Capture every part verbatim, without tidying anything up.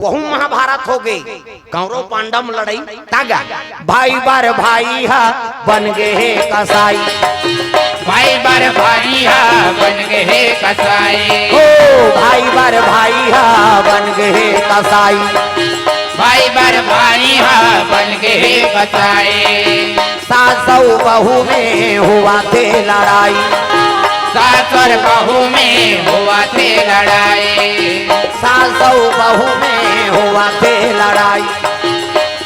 वहू महाभारत हो गए, कौरव पांडव लड़ाई। तागा भाई बर भाई हा बन गए हे कसाई। भाई बर भाई हा बन गए हे कसाई। ओ भाई बर भाई हा बन गए हे कसाई। भाई बर भाई हा बन गए हे कसाई। सास अउ बहू में हुआ थे लड़ाई। सास अउ बहू में हुआ थे लड़ाई। सास अउ बहू में हुआ थे लड़ाई।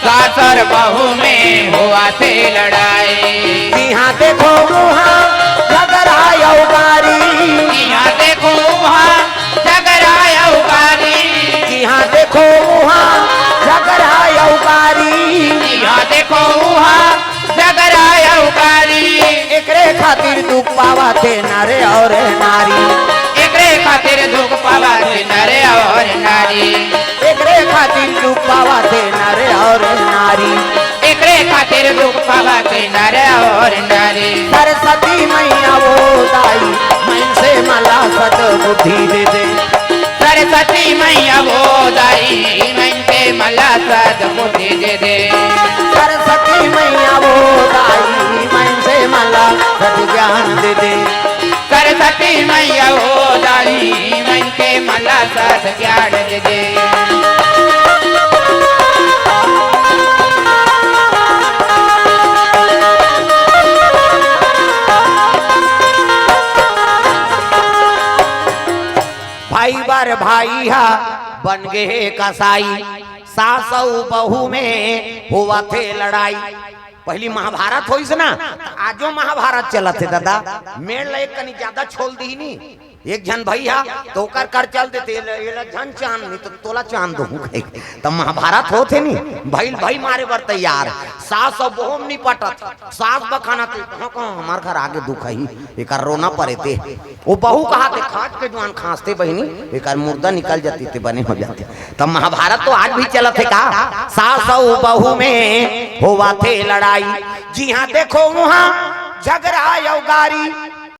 सास अउ बहू में हुआ थे लड़ाई। जिहाँ देखो उहाँ झगड़ा अउ गारी। जिहाँ देखो उहाँ झगड़ा अउ गारी। जिहाँ देखो उहाँ झगड़ा अउ गारी। जिहाँ देखो उहाँ झगड़ा अउ गारी। एकरे खातिर दुख पावा थे नर अउ नारी। एकरे खातिर दुख पावा थे नर अउ नारी। एकरे खातिर दुख पावा थे नर अउ नारी। एकरे खातिर दुख पावा थे नर अउ नारी। सरस्वती मैया वो दाई मन से मला सद्बुद्धि दे दे। सरस्वती मैया वो दाई मन से मला सद्बुद्धि दे दे। सरस्वती मैया वो दाई मन से मला सद् ज्ञान दे दे। सरस्वती मैया वो दाई मन से मला सद् ज्ञान दे दे। भाई बर भाई हा बन गए हे कसाई। सास अउ बहू में हुआ थे लड़ाई। पहली महाभारत होइस ना, त आजो महाभारत चलत हे दादा। मेड़ ला एक कनी ज्यादा छोल दी नी, एक झन भई हा तो ओकर कर चल देते, एला, एला झन चान, नहीं तो तोला चान दूँ। त महाभारत होत हे नी, भई भई मारे बर तैयार। सास अउ बहू में नहीं पटत, सास बखाना ते, कहाँ कहाँ हमार घर आगे दुख ही, एकर रोना परे ते। वो बहू कहा थे, खाट के जुआन खांसते बहिनी, एकर मुर्दा निकल जाती ते बने हो जाते। त महाभारत तो आज भी चलत हे का? सास अउ बहू में होवा थे लड़ाई, जिहाँ देखो उहाँ झगड़ा अउ गारी।